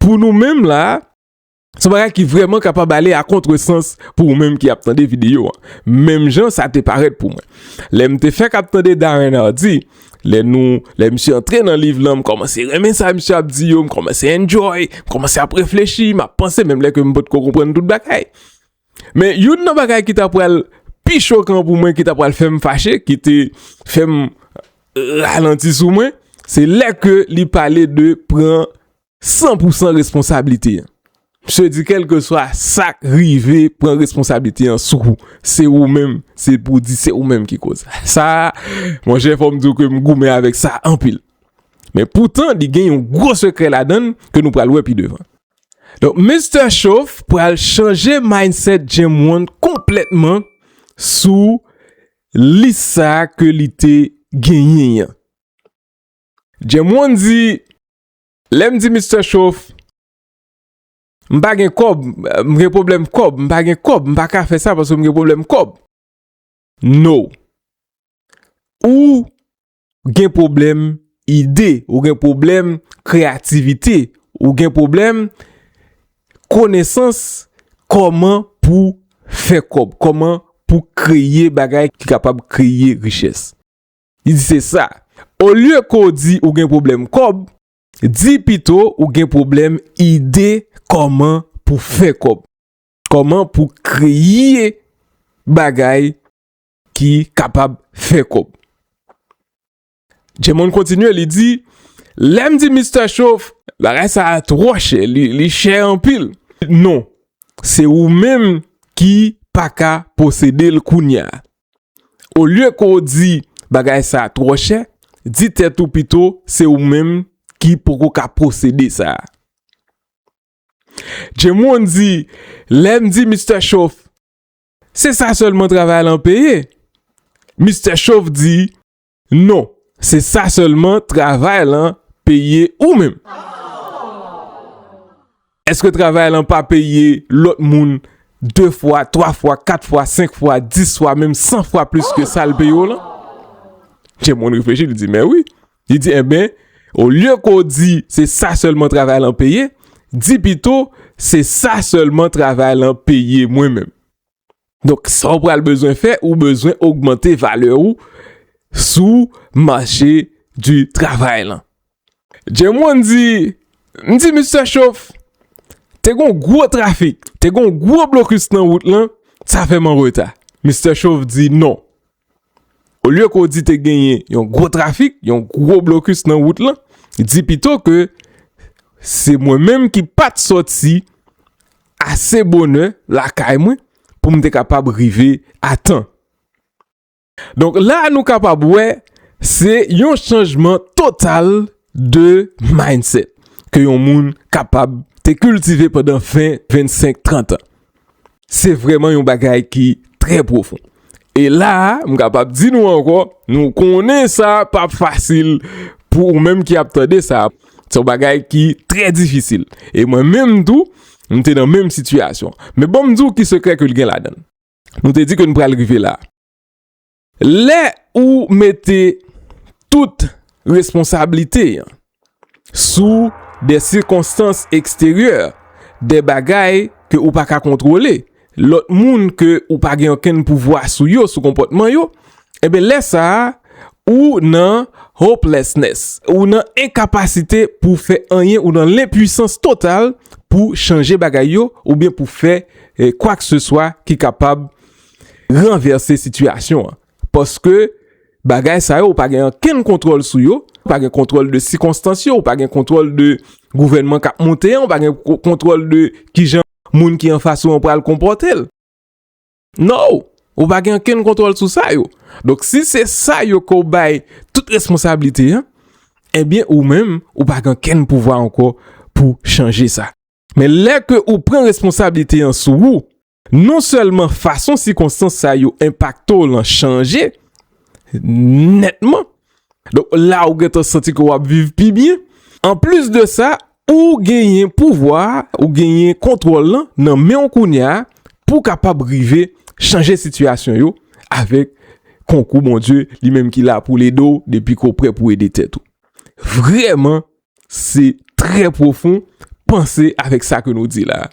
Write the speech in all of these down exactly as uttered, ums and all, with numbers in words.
pou nou menm la, se yon bagay ki vrèman kapab ale a kontresans pou ou menm ki ap tande videyo an. Menm jan sa te parèt pou mwen. Lè m te fèk ap tande Darren Hardy, lè nou, lè misye antre nan liv lan, m kòmanse renmen sa misye ap di yo, m kòmanse enjoy, m kòmanse ap reflechi, m ap panse, menm lè ke m potko konprann tout bagay. Men youn nan bagay ki ta pral pi chokan pou mwen, ki ta pral fè m fache, ki te fè m ralanti sou mwen, se lè ke li pale de pran san pou san responsablite an. Misye di, kèlkeswa sa k rive, pran responsablite an sou ou. Se ou menm, se pou di se ou menm ki koz. Sa, monchè, fò m di w ke m goumen avèk sa anpil. Men poutan, li gen yon gwo sekrè ladan l ke nou pral wè pi devan. Donk, Mister Shof pral chanje mindset Jim Wan konplètman sou lis sa ke li te genyen an. Jim Wan di, lè m di Mister Shof, m pa gen kòb, m gen pwoblèm kòb, m pa gen kòb, m pa ka fè sa paske m gen pwoblèm kòb. No. Ou gen pwoblèm ide, ou gen pwoblèm kreyativite, ou gen pwoblèm konesans kòman pou fè kòb, kòman pou kreye bagay ki kapab kreye richès. Li di se sa. Olye ke w di ou gen pwoblèm kòb, di pito ou gen pwoblèm ide kòman pou fè kòb. Kòman pou kreye bagay ki kapab fè kòb. Jim Wan kontinye, li di, lè m di Mister Shof, bagay sa a twò chè, li, li chè anpil. Non, se ou menm ki pa ka posede l kounye a. Olye ke w di bagay sa a twò chè, di tèt ou pito se ou menm ki poko ka posede sa a. Jim Wan di, lè m di Mister Shof, se sa sèlman travay lan peye. Mister Shof di, non, se sa sèlman travay lan peye ou menm. Èske travay lan pa peye lòt moun de fwa, twa fwa, kat fwa, senk fwa, dis fwa, menm san fwa plis ke sa l peye w lan? Jim Wan reflechi, li di, men wi. Li di, enben, olye ke w di se sa sèlman travay lan peye, di pito se sa sèlman travay lan peye mwen menm. Donk, sa w pral bezwen fè, ou bezwen ogmante valè ou sou mache di travay lan. Jim Wan di, m di Mister Shof, te gon gwo trafik, te gon gwo blokis nan wout lan, sa fè m an reta. Mister Shof di non. Olye ke w di te genyen yon gwo trafik, yon gwo blokis nan wout lan, di pito ke se mwen menm ki pa t sòti ase bonè lakay mwen pou m te kapab rive a tan. Donk, la a nou kapab wè, se yon chanjman total de mindset ke yon moun kapab te kiltive pandan ven, vennsenk, trant an. Se vrèman yon bagay ki trè pwofon. E la a, m kapab di nou ankò, nou konnen sa p ap fasil pou ou menm ki ap tande sa. Se yon bagay ki trè difisil. E mwen menm tou, m te nan menm sitiyasyon. Men ban m di w ki sekrè ke l gen ladan l. Nou te di ke n pral rive la. Lè ou mete tout responsablite an sou de sikonstans eksteryè, de bagay ke ou pa ka kontwole, lòt moun ke ou pa gen okenn pouvwa sou yo, sou konpòtman yo, enben, lè sa a, ou nan hopelessness, ou nan enkapasite pou fè anyen, ou nan lenpwisans total pou chanje bagay yo, oubyen pou fè, eh, kwakseswa ki kapab ranvèse sitiyasyon an. Paske bagay sa yo, ou pa gen okenn kontwòl sou yo, ou pa gen kontwòl de sikonstans yo, ou pa gen kontwòl de gouvènman k ap monte an, ou pa gen ko-, kontwòl de kijan moun ki anfas ou an pral konpòte l. No! Ou pa gen okenn kontwòl sou sa yo. Donk, si se sa yo ke w bay tout responsablite an, ebyen, ou menm, ou pa gen okenn pouvwa ankò pou chanje sa. Men lè ke ou pran responsablite an sou ou, non sèlman fason sikonstans sa yo enpakte w lan chanje nètman, donk, la ou gentan santi ke w ap viv pi byen. Anplis de sa, ou genyen pouvwa, ou genyen kontwòl lan nan men w kounye a pou w kapab rive chanje sitiyasyon yo avèk konkou Bondye, li menm ki la pou l ede w depi ke w prè pou w ede tèt ou. Vrèman, se trè pwofon, panse avèk sa ke nou di la.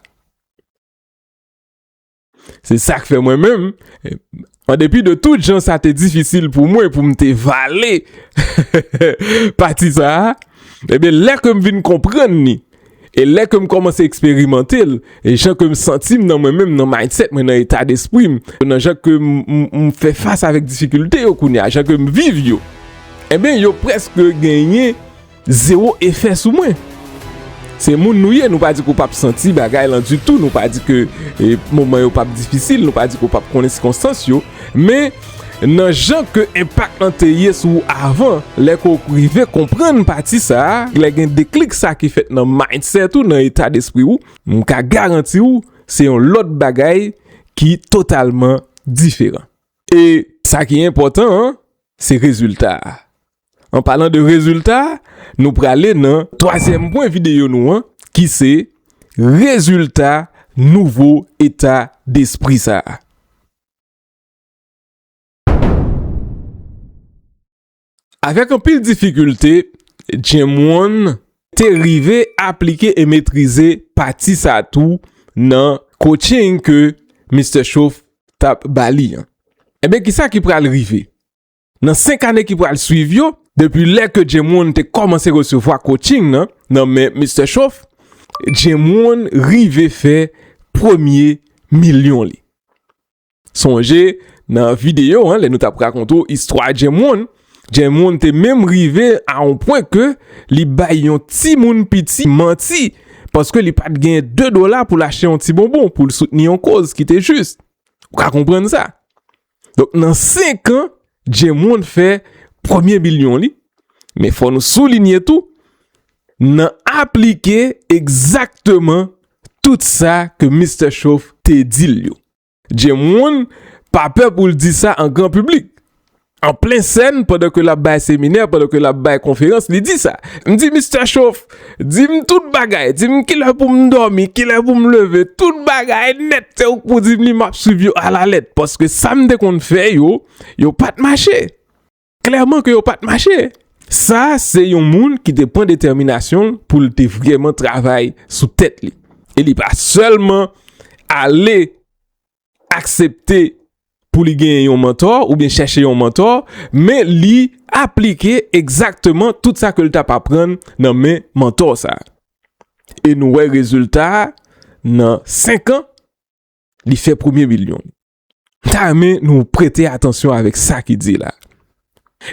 Se sa k fè mwen menm, an depi de tout jan sa te difisil pou mwen pou m te vale pati sa a, ebyen, lè ke m vin konprann li, e lè ke m kòmanse eksperimante l, e jan ke m santi m nan mwen menm, nan mindset mwen, nan eta despri m, nan jan ke m, m, m fè fas avèk difikilte yo kounye a, jan ke m viv yo, ebyen, yo prèske genyen zewo efè sou mwen. Se moun nou ye, nou pa di ke w p ap santi bagay lan ditou, nou pa di ke, e, moman yo p ap difisil, nou pa di ke w p ap konnen sikonstans yo, men nan jan ke enpak lan te ye sou ou avan, lè ke w rive konprann pati sa a, lè gen deklik sa ki fèt nan mindset ou, nan eta despri ou, m ka garanti w, se yon lòt bagay ki totalman diferan. E sa ki enpòtan an, se rezilta a. An palan de rezilta, nou prale nan twazyèm pwen videyo nou an, ki se rezilta nouvo eta despri sa a. Avèk anpil difikilte, Jim Rohn te rive aplike e metrize pati sa a tou nan coaching ke Mister Shoaff t ap ba li an. Ebyen, kisa ki pral rive? Nan senk ane ki pral swiv yo, depi lè ke Jim Rohn te kòmanse resevwa coaching nan, nan men Mister Shoaff, Jim Rohn rive fè premye milyon li. Sonje, nan videyo an, lè nou t ap rakonte w istwa Jim Rohn, Jim Rohn te menm rive a yon pwen ke li bay yon timoun piti manti, paske li pa t gen de dola pou l achte yon ti bonbon, pou l soutni yon koz ki te jis. Ou ka konprann sa? Donk, nan senk an, Jim Rohn fè premye milyon li. Men fò nou soulinye tou, nan aplike egzakteman tout sa ke Mister Shoaff te di l yo. Jim Rohn pa pè pou l di sa an gran piblik. An plen sèn, pandan ke l ap bay seminè, pandan ke l ap bay konferans, li di sa. M di, Mister Shoaff, di m tout bagay, di m kilè pou m dòmi, kilè pou m leve, tout bagay nèt, se ou k pou di m li, m ap swiv yo alalèt, paske sa m te konn fè yo, yo pa t mache. Klèman ke yo pa t mache. Sa, se yon moun ki te pran detèminasyon l pou l te vrèman travay sou tèt li. E li pa sèlman ale aksepte pou li genyen yon mantò oubyen chèche yon mantò, men li aplike egzakteman tout sa ke l t ap aprann nan men mantò sa a. E nou wè rezilta a, nan senk an, li fè premye milyon li. M ta renmen nou prete atansyon avèk sa ki di la.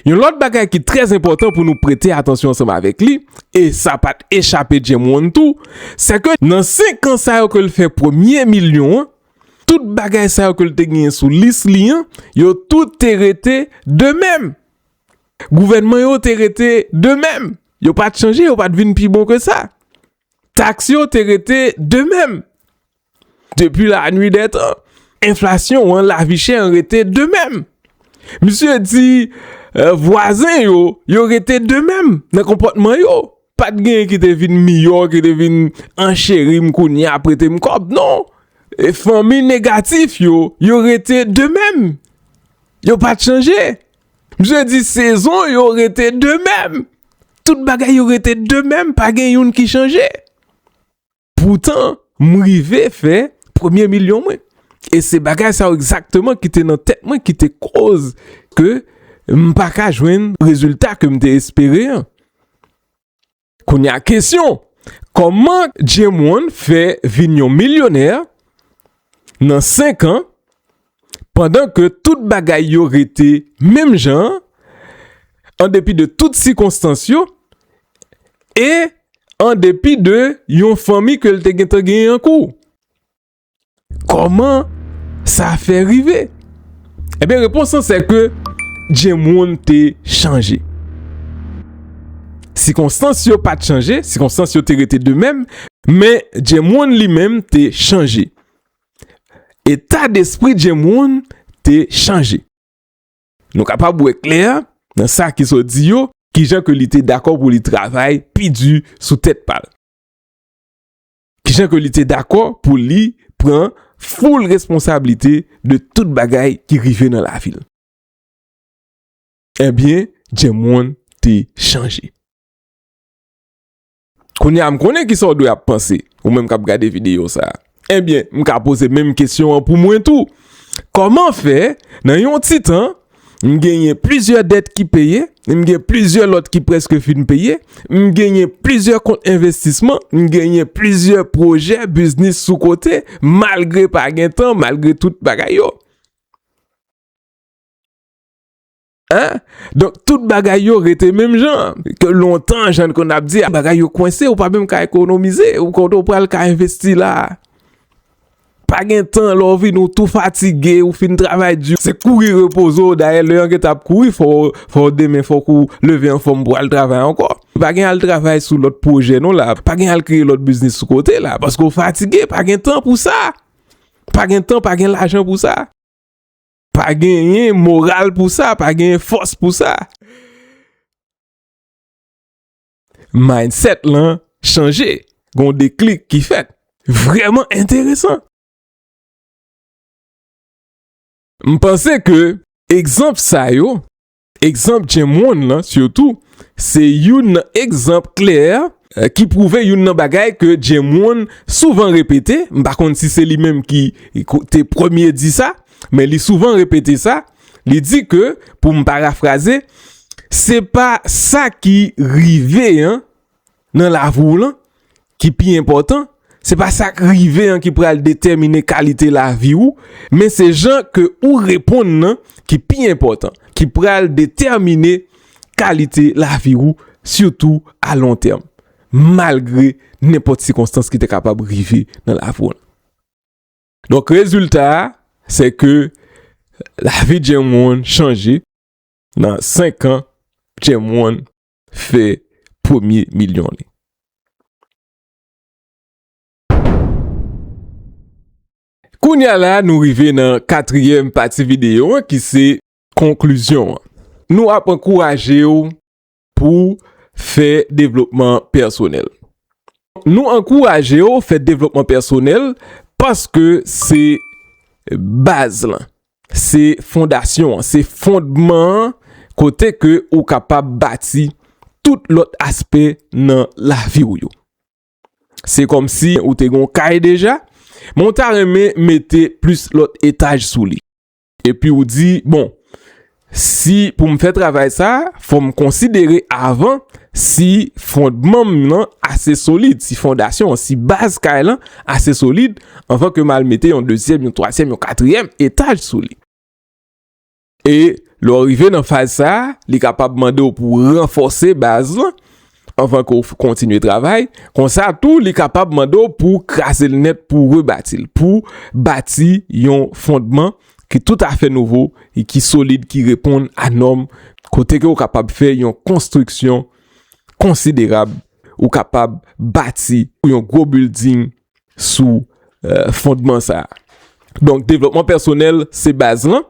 Yon lòt bagay ki trè enpòtan pou nou prete atansyon ansanm avèk li, e sa pa t echape Jim Rohn tou, se ke nan senk an sa yo ke l fè premye milyon an, tout bagay sa yo ke l te genyen sou lis li an, yo tout te rete de menm. Gouvènman yo te rete de menm. Yo pa t chanje, yo pa t vin pi bon ke sa. Taks yo te rete de menm. Depi la nuit des temps, enflasyon an, lavi chè an rete de menm. Misye di, eh, vwazen yo, yo rete de menm nan konpòtman yo. Pa t genyen ki te vin miyò, ki te vin ancheri m kounye a, prete m kòb, non. E fanmi negatif yo, yo rete de menm. Yo pa t chanje. Misye di sezon yo rete de menm. Tout bagay yo rete de menm, pa gen youn ki chanje. Poutan, m rive fè premye milyon mwen. E se bagay sa yo egzakteman ki te nan tèt mwen, ki te koz ke m pa ka jwenn rezilta ke m te espere an. Kounye a, kesyon, kòman Jim Rohn fè vin yon milyonè nan senk an, pandan ke tout bagay yo rete menm jan an, an depi de tout sikonstans yo, e an depi de yon fanmi ke l te gentan genyen an kou? Kòman sa fè rive? Ebyen, repons lan se ke Jim Rohn te chanje. Sikonstans yo pa t chanje, sikonstans yo te rete de menm, men Jim Rohn li menm te chanje. Eta despri Jim Rohn te chanje. Nou kapab wè klè nan sa ki sot di yo, kijan ke li te dakò pou li travay pi di sou tèt pa l. Kijan ke li te dakò pou li pran full responsablite de tout bagay ki rive nan lavi l. Ebyen, Jim Rohn te chanje. Kounye a, m konnen kisa w dwe ap panse, ou menm k ap gade videyo sa a. Ebyen, m ka poze menm kesyon an pou mwen tou. Kòman fè, nan yon ti tan, m genyen plizyè dèt ki peye, m gen plizyè lòt ki prèske fin peye, m genyen plizyè kont envestisman, m genyen plizyè pwojè, biznis sou kote, malgre pa gen tan, malgre tout bagay yo? Hein? Donk, tout bagay yo rete menm jan. Ke lontan, jan n konn ap di, bagay yo kwense, ou pa menm ka ekonomize, ou kote w pral ka envesti la. Pa gen tan, lè w vini, ou tou fatige, ou fin travay di. Se kouri repoze w, dayè, lè w gentan ap kouri, fò, fò demen, fòk ou leve anfòm pou al travay ankò. Pa gen al travay sou lòt pwojè, non, la. Pa gen al kreye lòt biznis sou kote, la. Paske w fatige, pa gen tan pou sa. Pa gen tan, pa gen lajan pou sa. Pa genyen moral pou sa, pa genyen fòs pou sa. Mindset lan chanje. Gon deklik ki fèt. Vrèman enteresan. M panse ke egzanp sa yo, egzanp Jim Rohn lan sitou, se youn nan egzanp klè, eh, ki pwouve youn nan bagay ke Jim Rohn souvan repete. M pa konn si se li menm ki te premye di sa, men li souvan repete sa. Li di ke, pou m parafraze, se pa sa ki rive an nan lavi w lan ki pi enpòtan. Se pa sa k rive an ki pral detèmine kalite lavi w, men se jan ke ou reponn nan ki pi enpòtan, ki pral detèmine kalite lavi w, sitou a lon tèm, malgre nenpòt sikonstans ki te kapab rive nan lavi w lan. Donk, rezilta a, se ke lavi Jim Rohn chanje. Nan senk an, Jim Rohn fè premye milyon li. Kounye a la, nou rive nan katriyèm pati videyo an, ki se konklizyon an. Nou ap ankouraje w pou fè devlopman pèsonèl. Nou ankouraje w fè devlopman pèsonèl paske se baz lan, se fondasyon an, se fondman an, kote ke ou kapab bati tout lòt aspè nan lavi w yo. Se kòmsi ou te gen yon kay deja, men w ta renmen mete plis lòt etaj sou li. Epi ou di, bon, si pou m fè travay sa, fò m konsidere avan si fondman m nan ase solid, si fondasyon an, si baz kay lan ase solid, anvan ke m al mete yon dezyèm, yon twazyèm, yon katriyèm etaj sou li. E lè w rive nan faz sa a, li kapab mande w pou w ranfòse baz lan anvan ke w f-, kontinye travay. Konsa tou, li kapab mande w pou w kraze l nèt, pou w rebati l, pou w bati yon fondman ki toutafè nouvo e ki solid, ki reponn a nòm, kote ke w kapab fè yon konstriksyon konsiderab, ou kapab bati yon gwo bilding sou, eh, fondman sa a. Donk, devlopman pèsonèl se baz lan.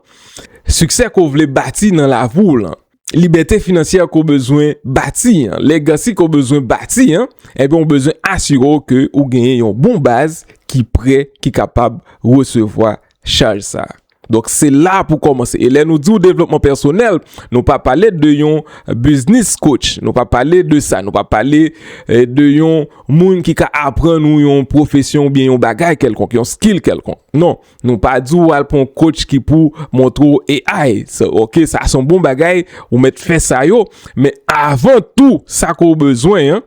Siksè ke w vle bati nan lavi w lan, libète finansyè ke w bezwen bati an, legacy ke w bezwen bati an, ebyen, w bezwen asire w ke ou genyen yon bon baz ki prè, ki kapab resevwa chaj sa a. Donk, se la pou kòmanse. E lè nou di w devlopman pèsonèl, nou pa pale de yon business coach. Nou pa pale de sa. Nou pa pale, eh, de yon moun ki ka aprann ou yon pwofesyon oubyen yon bagay kèlkonk, yon skill kèlkonk. Non, nou pa di w al pran yon coach ki pou montre w A I. Sa, ok, sa se yon bon bagay, ou mèt fè sa yo. Men avan tou, sa ke w bezwen an,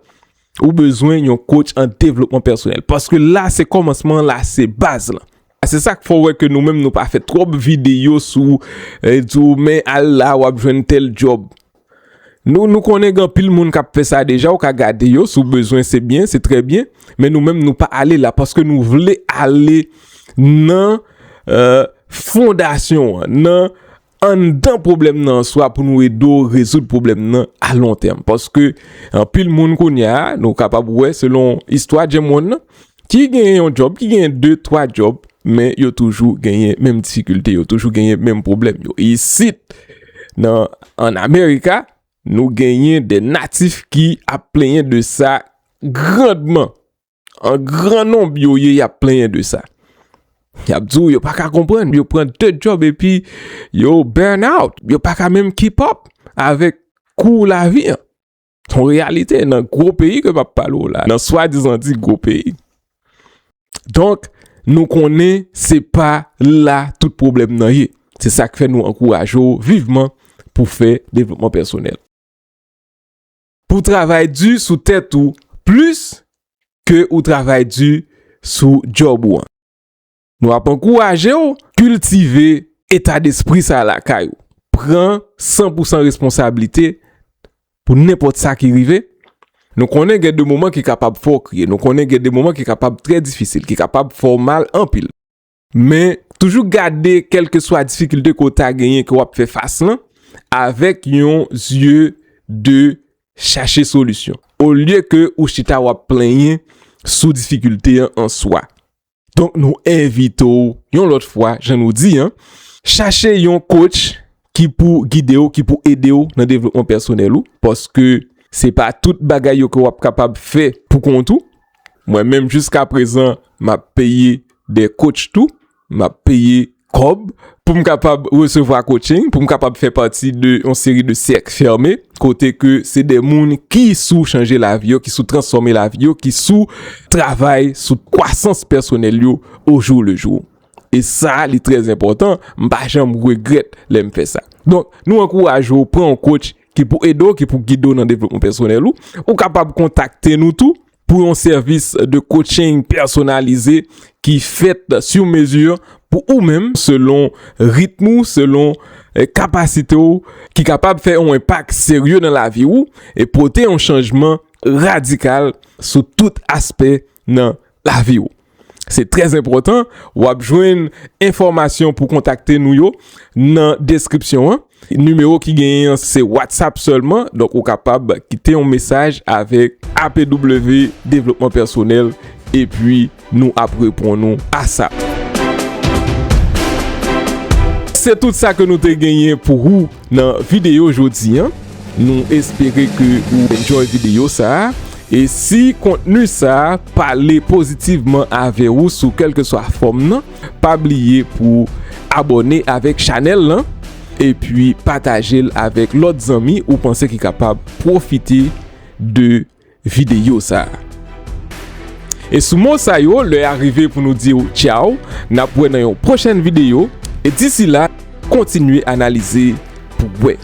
ou bezwen yon coach an devlopman pèsonèl. Paske la, se kòmansman, la, se baz lan. Se sa k fè w wè ke nou menm, nou pa fè twòp videyo sou, eh, di w, men al la, w ap jwenn tèl djòb. Nou, nou konnen gen anpil moun k ap fè sa deja, ou ka gade yo, si w bezwen, se byen, se trè byen. Men nou menm, nou pa ale la, paske nou vle ale nan, eh, fondasyon an, nan anndan pwoblèm nan an swa pou nou ede w rezoud pwoblèm nan a lon tèm. Paske anpil moun kounye a, nou kapab wè selon istwa Jim Rohn nan, ki genyen yon djòb, ki genyen de, twa djòb, men yo toujou genyen menm difikilte, yo toujou genyen menm pwoblèm yo. Isit, nan, ann Amerika, nou genyen de natif ki ap plenyen de sa grandman. An gran nonb yo ye, y ap plenyen de sa. Y ap di w yo pa ka konprann, yo pran de djòb epi yo burn out, yo pa ka menm keep up avèk kou lavi an. Se yon reyalite nan gwo peyi ke m ap pale w la, nan swadizan di gwo peyi. Donk, nou konnen se pa la tout pwoblèm nan ye. Se sa k fè nou ankouraje w vivman pou fè devlopman pèsonèl. Pou travay di sou tèt ou plis ke ou travay di sou djòb ou an. Nou ap ankouraje w kiltive eta despri sa a lakay ou. Pran san pou san responsablite pou nenpòt sa ki rive. Nou konnen gen de moman ki kapab fè w kriye. Nou konnen gen de moman ki kapab trè difisil, ki kapab fè w mal anpil. Men, toujou gade kèlkeswa difikilte ke w ta genyen ke w ap fè fas lan, avèk yon zye de chache solisyon. Olye ke ou chita w ap plenyen sou difikilte an an swa. Donk, nou envite w, yon lòt fwa, jan nou di, an, chache yon coach ki pou gide w, ki pou ede w nan devlopman pèsonèl ou, paske se pa tout bagay yo ke w ap kapab fè pou kont ou. Mwen menm, jiska prezan, m ap peye de coach tou, m ap peye kòb pou m kapab resevwa coaching, pou m kapab fè pati de yon seri de sèk fèmen, kote ke se de moun ki sou chanje lavi yo, ki sou transfòme lavi yo, ki sou travay sou kwasans pèsonèl yo au jour le jour. E sa, li trè enpòtan, m pa janm regrèt lè m fè sa. Donk, nou ankouraje w pran yon coach ki pou ede w, ki pou gide w nan devlopman pèsonèl ou. Ou kapab kontakte nou tou pou yon sèvis de coaching pèsonalize ki fèt sur mesure pou ou menm, selon ritm ou, selon, eh, kapasite w, ki kapab fè yon enpak serye nan lavi ou e pote yon chanjman radikal sou tout aspè nan lavi w. Se trè enpòtan, w ap jwenn enfòmasyon pou kontakte nou yo nan deskripsyon an. Nimewo ki genyen an se WhatsApp sèlman, donk ou kapab kite yon mesaj avèk A P W Devlopman Pèsonèl, epi nou ap reponn ou a sa. Se tout sa ke nou te genyen pou ou nan videyo jodi an. Nou espere ke ou enjoy videyo sa a. E si kontni sa a pale pozitivman avè ou sou kèlkeswa fòm nan, pa bliye pou abòne avèk chanèl lan, epi pataje l avèk lòt zanmi ou panse ki kapab pwofite de videyo sa a. E sou mo sa yo, lè a rive pou nou di w tchaw, n ap wè nan yon pwochèn videyo, e disi la, kontinye analize pou w wè.